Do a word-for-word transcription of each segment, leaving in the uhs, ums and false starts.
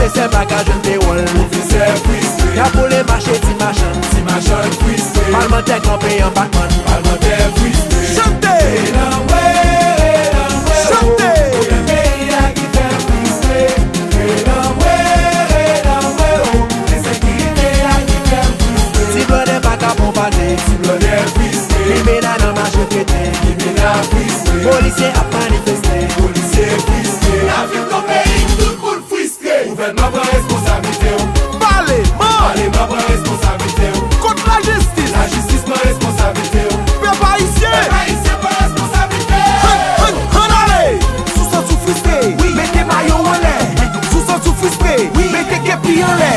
Pwofesè pa ka jwenn pewòl. Pwofesè fristre. Y ap boule mache ti machann. Ti machann fristre. Palmantè kanpe an Batman. Palmantè fristre. Chante! Rele anmwe, rele anmwe, o. Chante! Pwoblèm peyi a ki fè m fristre. Rele anmwe, rele anmwe, o. Ensekirite a ki fè m fristre. Ti blòdè pa ka pran pate. Ti blòdè fristre. Limena nan mache fete. Limena fristre. Polisye ap manifeste. Polisye fristre. Lavil nan peyi m, tout moun fristre. Gouvènman pran responsablite w. Paleman! Paleman pran responsablite w. Kot lajistis? Lajistis pran responsablite w. Pèp ayisyen! Pèp ayisyen pran responsablite w. Ann, ann, ann ale! Si w santi w fristre, wi, mete mayo w anlè. Si w santi w fristre, wi, mete kepi anlè.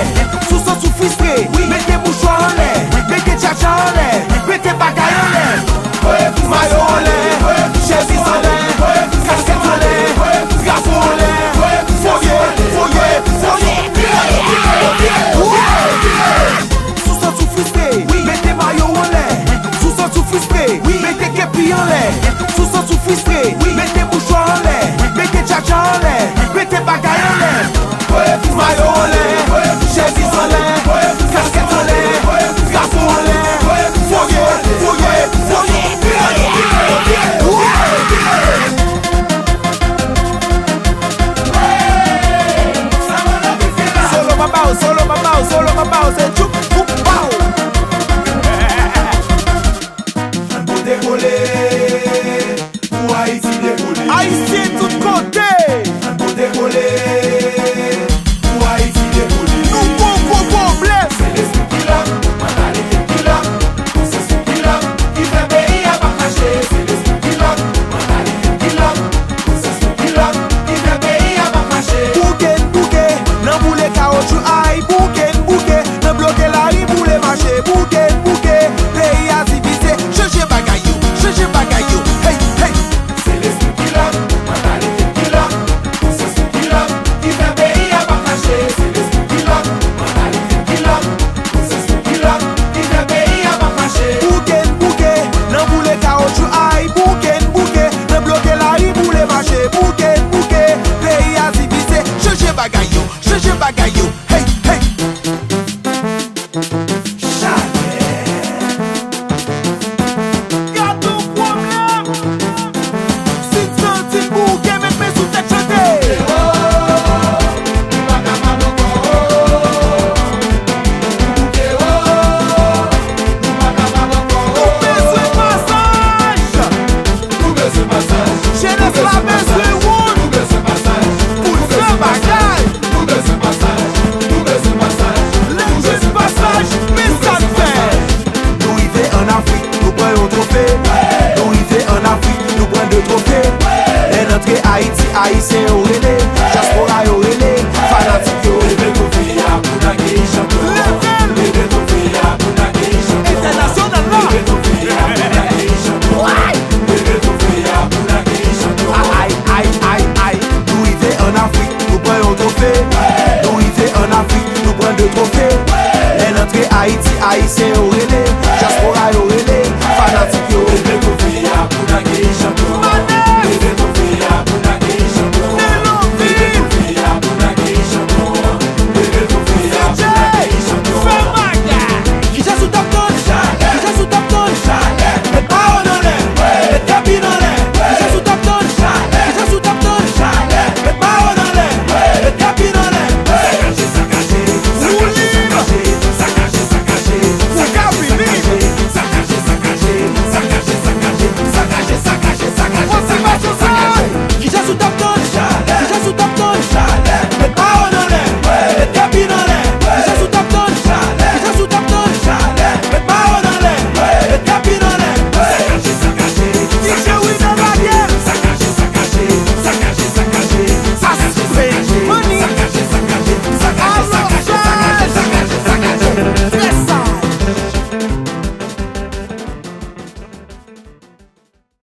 Si w santi w fristre, wi, mete mouchwa anlè. Mete tchatcha anlè. Mete bagay anlè. Mayo anlè, chemiz anlè, kaskèt anlè, drapo anlè, voye, voye, voye. Si w santi w fristre, wi, mete mayo w anlè. Si w santi w fristre, wi, mete kepi anlè. Si w santi w fristre, wi, mete mouchwa anlè, mete tchatcha anlè, mete bagay anlè. Mayo anlè, chemiz anlè, kaskèt anlè, drapo anlè, voye, voye, voye. Solo pa ba w, solo pa ba w, solo pa ba w, se tchoup, tchoup, pa w. Ann pote kole pou Ayiti.